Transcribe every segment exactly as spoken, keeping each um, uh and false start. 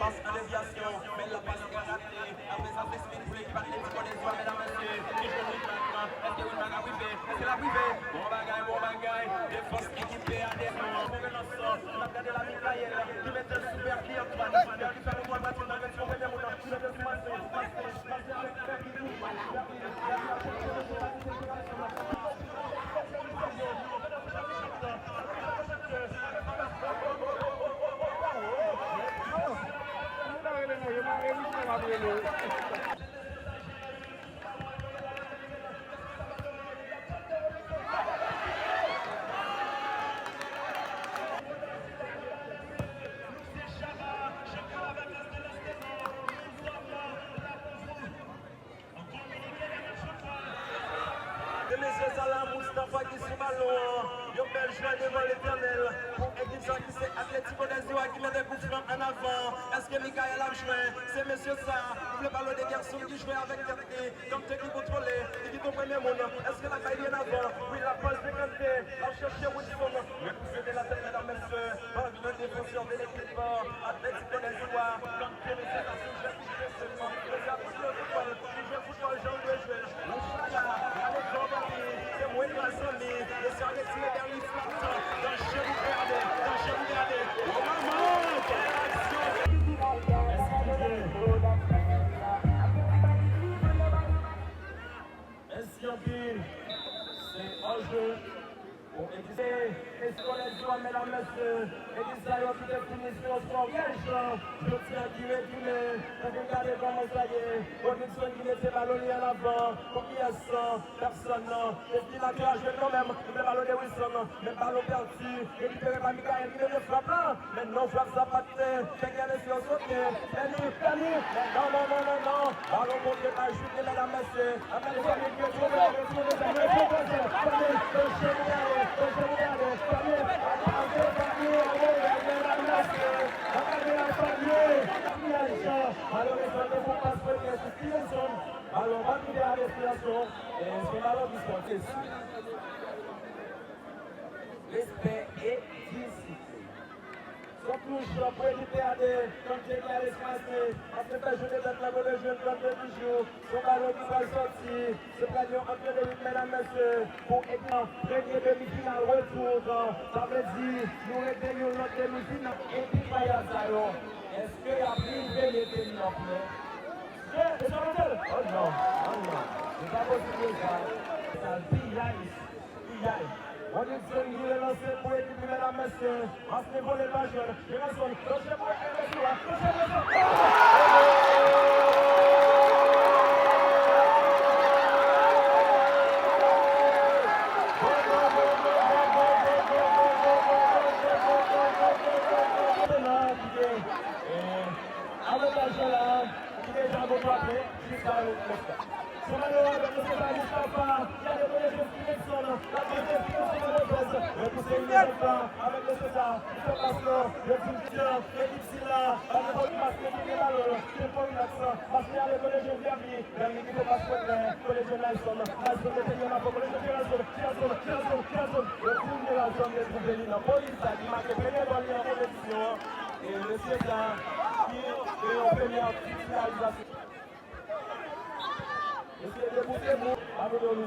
Pas an devyasyon, men la pas ka rate. Apre sa, se spin pou lekip Atlético de Zwa, medam, mesye. Ki jwe Wilmar? Èske Wilmar ap rive? Èske l ap rive? Bon bagay, bon bagay. Defans ekip P A D. Bon relans. N ap gade la Michael ki mete l sou Berdy Antoine. Berdy fè kontwòl bal, li mete l sou premye moun. Li mete l sou Marseille. Marseille, Marseille avèk Berdy. Berdy, Berdy ap chèche mesye la. Se mesye sa la, Moustapha ki sou balon an. Yon bèl jwè devan Letènèl pou ekip sa ki se Atlético de Zwa ki mete kout flan ann avan. Èske Michael ap jwe? Se mesye sa, nou vle pale de Gerson ki jwe avèk tèt li. Kante ki kontwole, li kite premye moun. Èske l ap bay li ann avan? Wi, la pas dekante. L ap chèche Wilson. Repouse de la tèt, medam, mesye. Bal nan defansè de lekip Atlético de Zwa. Kante mesye sa, se jwè ki jwe sèlman. Mesye ap jwe foutbòl. Li jwe foutbòl jan l dwe jwe l. Ou chaka, ale kòman li, se mwen k la zanmi, e sa retire dènye flat, danje pou P A D, danje pou P A D. O manman, kèl aksyon! Èske, èske anpil, se anjeu. Bon, egziste, eskolè di w, medam, mesye, egziste sa yo ki te fini sou yon skò vyèj, jodi a ki retounen, nou vin gade kòman sa ye, Rodrickson ki mete balon li an avan, pou kiyès? Pèsonn, non, e fini la ki a jwe kanmenm, li fè balon de Wilson, men balon pèdi, rekipere pa Michael ki mete frap la, men non, frap sa pa t fè kè mesye yo sote, men li, men li, men non, non, non, non, non, balon pote pa Jude, medam, mesye, Respè e disiplin. Son touch pou ekip P A D, Kante ki al espase, Kante fè jwe de tèt la, gode jwe Kante toujou. Se yon balon ki pral sòti, se pral yon antre de rit, medam, mesye, pou ekip premye demi final retou. Sa vle di, nou rete yon lòt demi final. Epi payad sa yo, èske y ap rive mete li nan pwen? Ye, e sa mete l? Oh non, oh non, se pa posib sa. Sa l piyay. Piyay. Rodrickson ki relanse pou ekip li, medam, mesye. Pas li vole pa jwenn. Gerson, touche pou Elvis Lwa. Touche pou Elvis Lwa. Avantaj la, ki deja gon twa pwen, jiska yon pwen. Se malere avèk mesye sa, Moustapha, ki ale voye Jezi Nelson, l ap voye Jezi Nelson nan defans, repouse yon dèzyèm fwa avèk mesye sa, li fè pas lan, yo di l ki jan, ekip sila, pa nenpòt ki mas li tounen balon, se fò rilaks, mas li ale voye Jezi ap li, men li kite pas pou Edley, voye Jezi Nelson, Nelson mete yon apò, voye Jezi Nelson, Nelson, Nelson, Nelson, yo di l Nelson retwouve li nan polis sa ki make premye gòl li an konpetisyon an, e mesye sa, ki gen yon premyè titilarizasyon. Mesye, debout, debout, pa nou dòmi.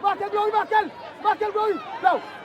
Make l, Glory, make l! Make l, Glory! Yo!